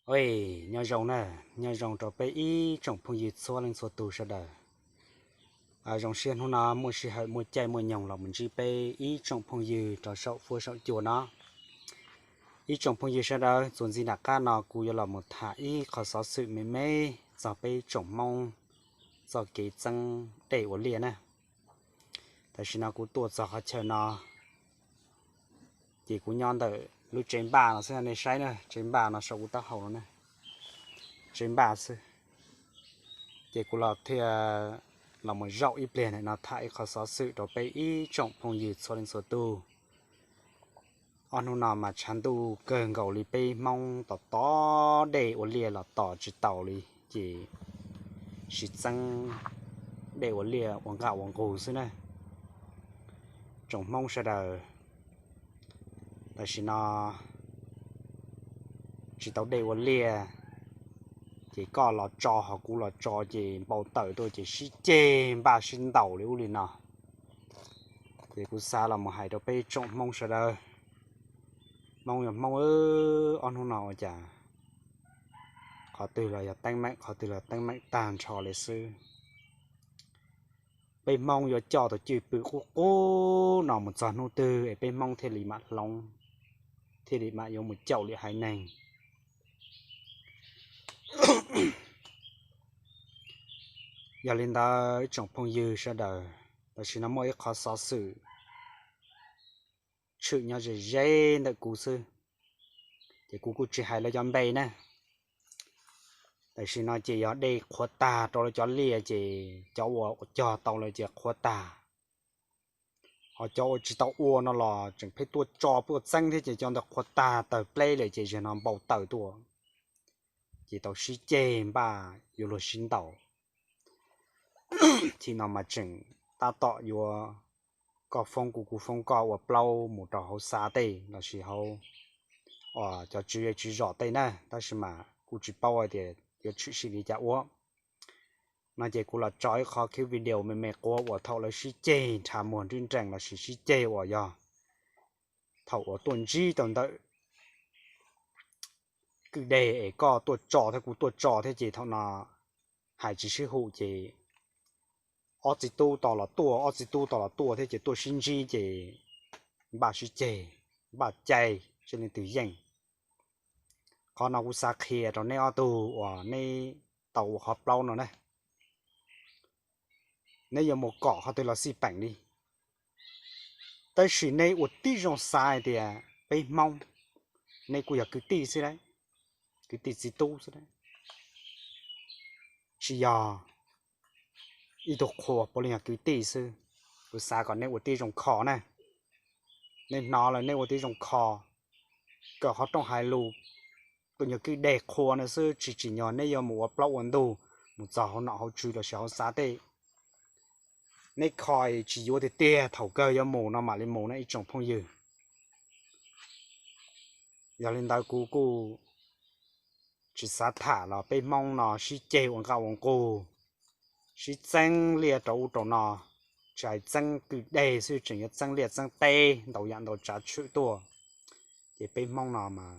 Oj, nyob zoo na, nyob zoo rau peb ib tsoom phooj ywg txhua leej txhua tus sawv daws. Zoo siab hnub no muaj sij hawm muaj caij muaj nyoog los mus ntsib peb ib tsoom phooj ywg rau saum fuab saum cua no. Ib tsoom phooj ywg sawv daws, txuas ntxiv nram qab no kuv yuav los mus tham ib qho xov xwm me me txog peb tsoom Hmoob txoj kev txeeb dej ua liaj na. Tam sim no kuv tuaj txog qhov chaw no, ces kuv nyob ntawm lub tsev npaj no xwb, nej saib na, tsev npaj no saum kuv taub hau no na, tsev npaj xwb. Ces kuv los thiaj los mus zaum ib pliag ntawm no tham ib qho xov xwm rau peb ib tsoom phooj ywg txhua leej txhua tus. Ob hnub no mas tshav ntuj kawg nkaus li, peb Hmoob tos tos dej ua liaj los tos tsis taus li, ces sib txeeb dej ua liaj ua nqaj ua nqug xwb na. Tsoom Hmoob sawv daws, tam sim no tsis tau dej ua liaj, ces koj los tso ho kuv los tso ces npau taws tuaj ces sib ceg npaj sib ntaus li ub li no. Ces kuv xav los mus hais rau peb tsoom Hmoob sawv daws, Hmoob yog Hmoob, ob hnub no ua cas qhov twg los yog teeb meem, qhov twg los teeb meem tag nrho li xwb. Peb Hmoob yuav coj tus cwj pwm qub qub no mus txog hnub twg es peb Hmoob thiaj li mam hloov, thiaj li mam yuav mus caum lwm haiv neeg? Yog li ntawd ib tsoom phooj ywg sawv daws, tam sim no muaj ib qho xov xwm tshwm nyob ze ze ntawm kuv xwb, ces kuv kuj tsis hais lawv cov npe na. Tam sim no ces yog dej qhuav tag rau lawv cov liaj ces cov uas cog tau lawm ces qhuav tag, ho cov uas tsis tau ua no los tseem pheej tuaj tso tuaj txeeb thiab ces cov ntawd qhuav tag tawg pleb lawm ces zaum no npau taws tuaj, ces tau sib ceg npaj yuav luag sib ntaus. Thib no mas tseem tab tom yuav koj foob kuv, kuv foob koj ua plaub mus rau hauv xav tej lossis hauv cov tswv zej tswv zos tej na, tab sis mas kuj tsis paub hais tias yuav tshwm sim li cas ua. No ces kuv los tso ib qho clip video me me quav uas thaum lawv sib ceg nrhav muag nrib nrees lossis sib ceg uas yog thaum uas tuaj ntsib tau ntawm kwj deg es koj tuaj tso thiab kuv tuaj tso thiab ces thaum no hais tsis sib hum ces ob txiv tub tos los tuaj, ob txiv tub tos los tuaj thiab ces tuaj sib ntsib ces npaj sib ceg, npaj cai, sib leej twg yeej. Qhov no kuv xav qhia rau neb ob tug uas neb tau ua qhov plaub no na, neb yuav mus kom qhov twg los xij peem li. Tab sis neb ua tib zoo xav hais tias peb Hmoob, neb kuj yog kwv tij xwb lauj, kwv tij txiv tub xwb lauj, tsis yog ib tug qhua, puav leej yog kwv tij xwb. Kuv xav kom neb ua tib zoo kho na, neb hnov lawm neb ua tib zoo kho, kom qhov rooj hais lus, tus nyuag kwj deg qhua no xwb tsis tsim nyog neb yuav mus ua plaub ua ntug mus txog hauv nom hauv tswv lossis hauv xav tej. Neb kho tsis yuav tiag tiag, thaum kawg yuav mus no mam li mus na ib tsoom phooj ywg. Yog li ntawd kuv kuj tsis xav tham los peb Hmoob no sib ceg ua nqaj ua nqug, sib txeeb liaj rau ub rau no, tsis hais txeeb kwj deg xwb tseem yuav txeeb liaj txeeb teb ntau yam ntau tsav tshwm tuaj. Ces peb Hmoob no mas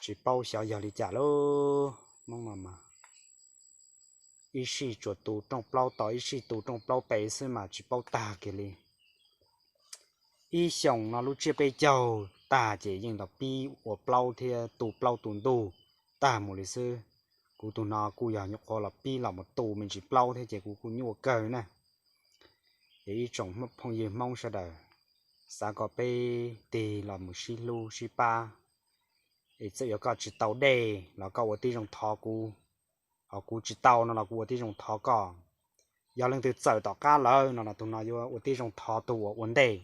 tsis paub xyov yog li cas lauj, Hmoob no mas ib sij tsuas tu rooj plaub to ib sij tu rooj plaub pem xwb mas tsis paub tag kiag li. Ib xyoos no lub tsiab peb caug tag ces yeej los pib ua plaub thiab tu plaub tu ntug tag mus li xwb. Kuv tus no kuj yog nyuam qhuav los pib los mus tu me ntsis plaub thiab ces kuv kuj nyuaj kawg na. Ces ib tsoom phooj ywg Hmoob sawv daws, xav kom peb tig los mus sib hlub sib pab. Es txawm yog koj tsis tau dej los koj ua tib zoo thov kuv, ho kuv tsis tau no los kuv ua tib zoo thov koj. Yog leej twg txawm tom qab lawm no los tus no yuav ua tib zoo thov tus uas ua ntej.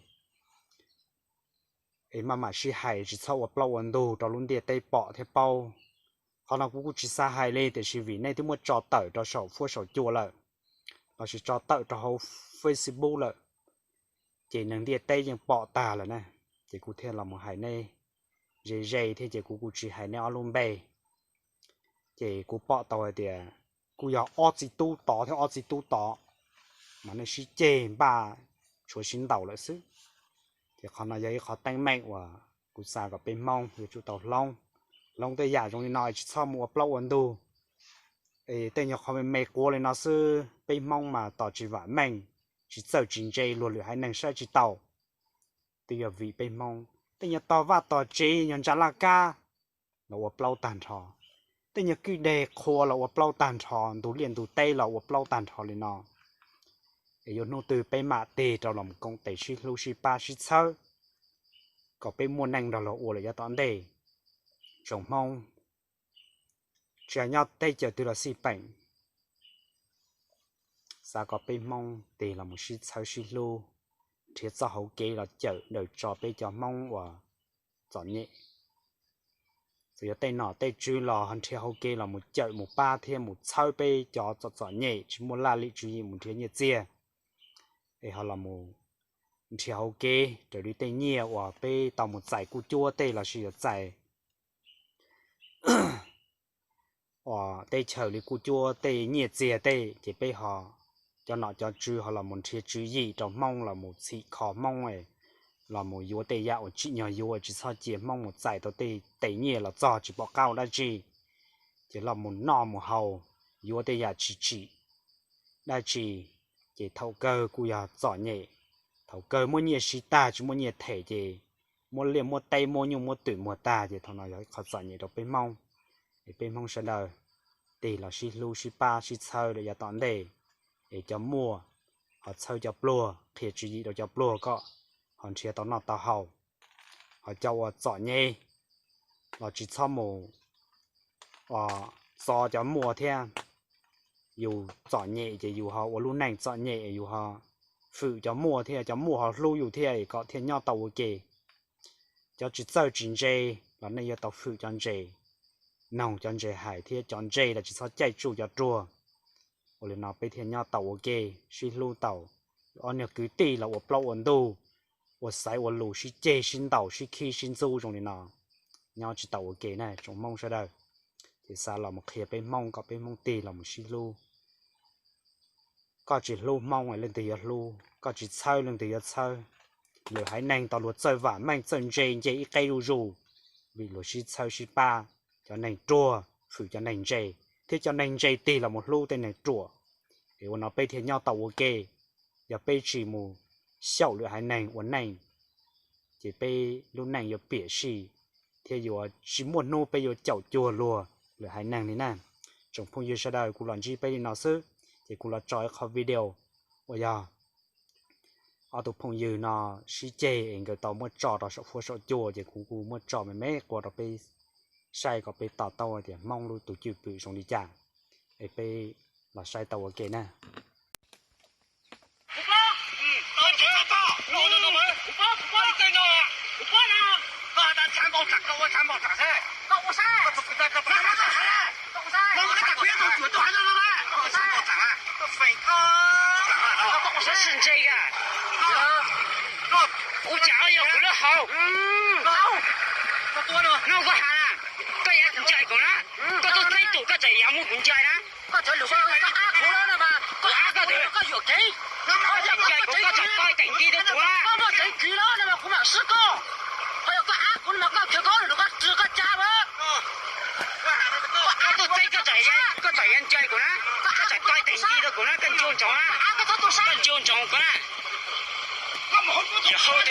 Es maj mam sib hais tsis txhob ua plaub ua ntug rau lub ntiaj teb pom thiab paub. Qhov no kuv kuj tsis xav hais li tiam sis vim nej twb muab tso tawm rau saum fuab saum cua lawm, lossis tso tawm rau hauv Facebook lawm, ces neeg ntiaj teb yeej pom tag lawm na. Ces kuv thiaj los mus hais nej ze ze thiab ces kuv kuj tsis hais nej ob lub npe. Ces kuv pom tau hais tias kuj yog ob txiv tub tod thiab ob txiv tub tod, mas nej sib ceg npaj tshuav sib ntaus lawm xwb. Ces qhov no yog ib qhov teeb meem uas kuv xav kom peb Hmoob yuav tsum tau hloov. Hloov tej yam zoo li no tsis txhob mus ua plaub ua ntug. Es tej nyuag qhov me me quav li no xwb, peb Hmoob mas tos tsis vam meej, tsis txawj tsis ntse, luag lwm haiv neeg saib tsis taus. Twb yog vim peb Hmoob tej nyuag tog vaj tog tsev, nyuag ntsa laj kab los ua plaub tag nrho, tej nyuag kwj deg qhua los ua plaub tag nrho, ntug liaj ntug teb los ua plaub tag nrho li no. Es yuav hnub twg peb mam tig rov los koom tes sib hlub sib pab sib txhawb, kom peb muaj neej nrog luag ua lawm yav tom ntej. Tsoom Hmoob, tsis hais nyob teb chaws twg los xij peem, xav kom peb Hmoob tig los mus sib txhawb sib hlub, nrhiav txoj hauv kev los cawm daws tso peb cov Hmoob uas txom nyem. Txawm yog tej nom tej tswv los ho nrhiav hauv kev los mus cawm mus pab thiab mus txhawb peb cov txom txom nyem tsis muaj laj lim tswv yim mus nrhiav nyiaj txiag. Es ho los mus nrhiav hauv kev raws li tej nyiaj uas peb tau mus txais kuj cuab tej lossis yuav txais teb chaws li kuj cuab tej nyiaj txiag tej, ces peb ho, cov nom cov tswv ho los mus nrhiav tswv yim rau Hmoob los mus txhim kho Hmoob, los mus yuav tej yam uas tsim nyog yuav, tsis txhob cia Hmoob mus txais tau tej tes nyiaj los txog tsis pom qab ua dab tsi, ces los mus noj mus haus, yuav tej yam tsis tsim dab tsi, ces thaum kawg kuj yog txom nyem. Thaum kawg muab nyiaj siv tag tsis muaj nyiaj them ces muab liaj muab teb muab nyuj muab twm muag tag ces thaum no yog ib qho txom nyem rau peb Hmoob. Es peb Hmoob sawv daws tig los sib hlub sib pab sib txhawb rau yav tom ntej, es cov muaj ho txhawb cov pluag, qhia tswv yim rau cov pluag kom ho nrhiav tau noj tau haus. Ho cov uas txom nyem los tsis txhob mus txo cov muaj thiab. Yus txom nyem ces yus ho ua lub neej txom nyem, yus ho hwm cov muaj thiab, cov muaj ho hlub yus thiab kom thiaj nyob tau ua ke. Cov tsis txawj tsis ntse los nej yuav tau hwm cov ntse, noog cov ntse hais thiab cov ntse los tsis txhob caij tsuj cov ruag. Ua li no peb thiaj nyob tau ua ke, sib hlub tau. Ob niag kwv tij los ua plaub ua ntug, ua xaiv ua lus sib ceg sib ntaus sib khib sib ntxub zoo li no, nyob tsis tau ua ke na tsoom Hmoob sawv daws. Ces xav los mus qhia peb Hmoob kom peb Hmoob tig los mus sib hlub. Koj tsis hlub Hmoob leej twg yuav hlub, koj tsis txhawb leej twg yuav txhawb. Lwm haiv neeg tau luag txawj vam meej txawj ntse nce ib qeb zuj zus, vim luag sib txhawb sib pab. Cov neeg ruag hwm cov neeg ntse, thiab cov neeg ntse tig los mus hlub tej neeg ruam. Es ua no peb thiaj nyob tau ua ke. Yog peb tsis mus xyaum lwm haiv neeg ua neej, ces peb lub neej yuav piam sij, thiab yuav tsis muaj hnub peb yuav caum cuag luag lwm haiv neeg li na. Tsoom phooj ywg sawv daws, kuv los ntsib peb li no xwb, ces kuv los tso ib qho video uas yog ob tug phooj ywg no sib ceg es nkawd tau muab tso rau saum huab saum cua, ces kuv kuj muab tso me me qua rau peb saib kom peb to taub tias Hmoob lub tus cwj pwm zoo li cas, es peb los saib tau ua ke na. Ua cas yog kuv lub hauv no koj has, koj yuav ncaim kuv na, koj tuaj txeeb tus koj tseem yuav muab kuv ncaim na. Kuv ab koj tus, koj tseem ncaim kuv, koj tseem koj teem nti rau kuv na. Koj tuaj txeeb koj tseem, koj tseem yuav ncaim kuv na, koj tseem koj teem nti rau kuv na, koj ncu ntsoov na, koj ncu ntsoov kuv na. Yog hauv twg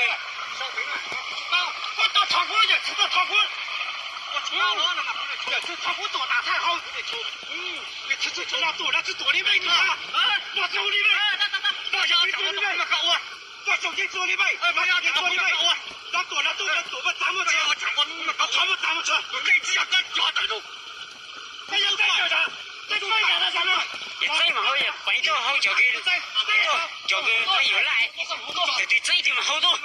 Txeeb mas hauv, peev tuaj hauv cov kws, cov kws peb yuav laij, txeeb twg mas hauv tuaj,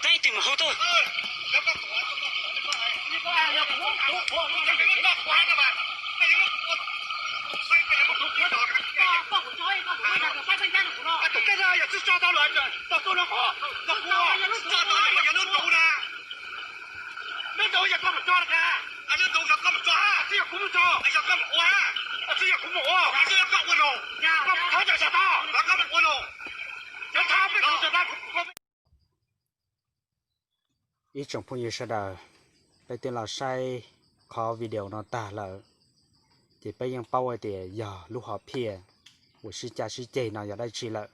txeeb twg mas hauv tuaj. Ib tsoom phooj ywg sawv daws, peb twb los saib qhov video no tag lawm, ces peb yeej paub hais tias yog lub hom phiaj uas sib cav sib ceg no yog dab tsi lawm.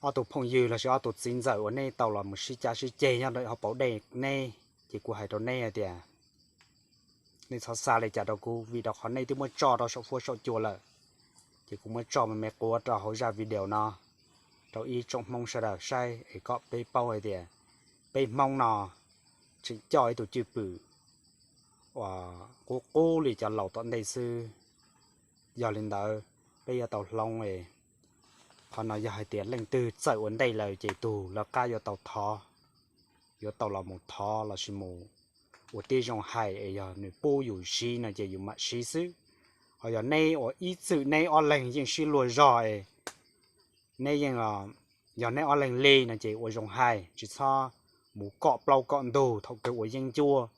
Ob tug phooj ywg los sis ob tug txiv ntxawm uas nej tau los mus sib cav sib ceg nyob rau hauv paus dej neb, ces kuv hais rau neb hais tias nej txhob xav li cas rau kuv, vim rau qhov nej twb muab tso rau saum fuab saum cua lawm. Ces kuv muab tso me me quav rau hauv zaj video no rau ib tsoom Hmoob sawv daws saib es kom peb paub hais tias peb Hmoob no tseem coj ib tug cwj pwm uas qub qub li cov laus tom ntej xwb. Yog li ntawd, peb yuav tau hloov es qhov no yog hais tias leej twg txawm ua ntej lawm ces tus lawv qab yuav tau thov, yuav tau los mus thov los sis mus ua tib zoo hais es yog nws pub yus siv no ces yus mam siv xwb. Ho yog neb ua ib txwm neb ob leeg yeej sib luag zog es neb yeej, yog neb ob leeg li no ces ua zoo hais, tsis txhob mus kom plaub kom ntug thaum kawg ua yeeb ncuab.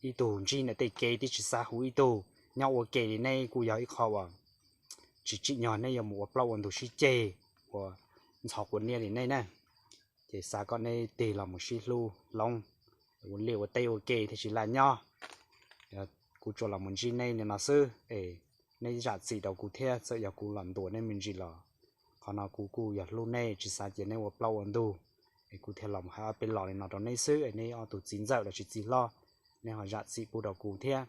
Ib tug ntsib ntawm tej kev twb tsis xav hu ib tug, nyob ua ke li neb kuj yog ib qho uas tsis tsim nyog neb yuav mus ua plaub ua ntug sib ceg ua ntxhov quav niab li nej na. Ces xav kom neb tig los mus sib hlub hloov, ua liaj ua teb ua ke thiaj tsis laj nyob. Kuv tsuas los mus ntsib neb li no xwb es neb zam txim rau kuv thiab, txawm yog kuv los ntuas neb me ntsis los qhov no kuv kuj yog hlub neb tsis xav cia neb ua plaub ua ntug, es kuv thiaj los hais ob peb los li no rau neb xwb es neb ob tug txiv ntxawm los sis txiv hlob, neb ho zam txim pub rau kuv thiab.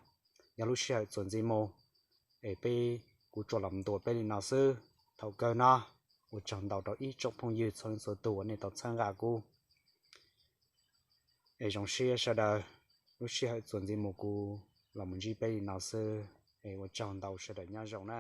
Yog lub sij hawm txuas ntxiv mus es peb, kuv tsuas los ntuas peb li no xwb. Thaum kawg no, ua tsaug ntau rau ib tsoom phooj ywg txhua leej txhua tus uas nej tau txhawb nqa kuv. Es zoo siab sawv daws, lub sij hawm txuas ntxiv mus kuv los mus ntsib peb li no xwb es ua tsaug ntau, sawv daws nyob zoo na.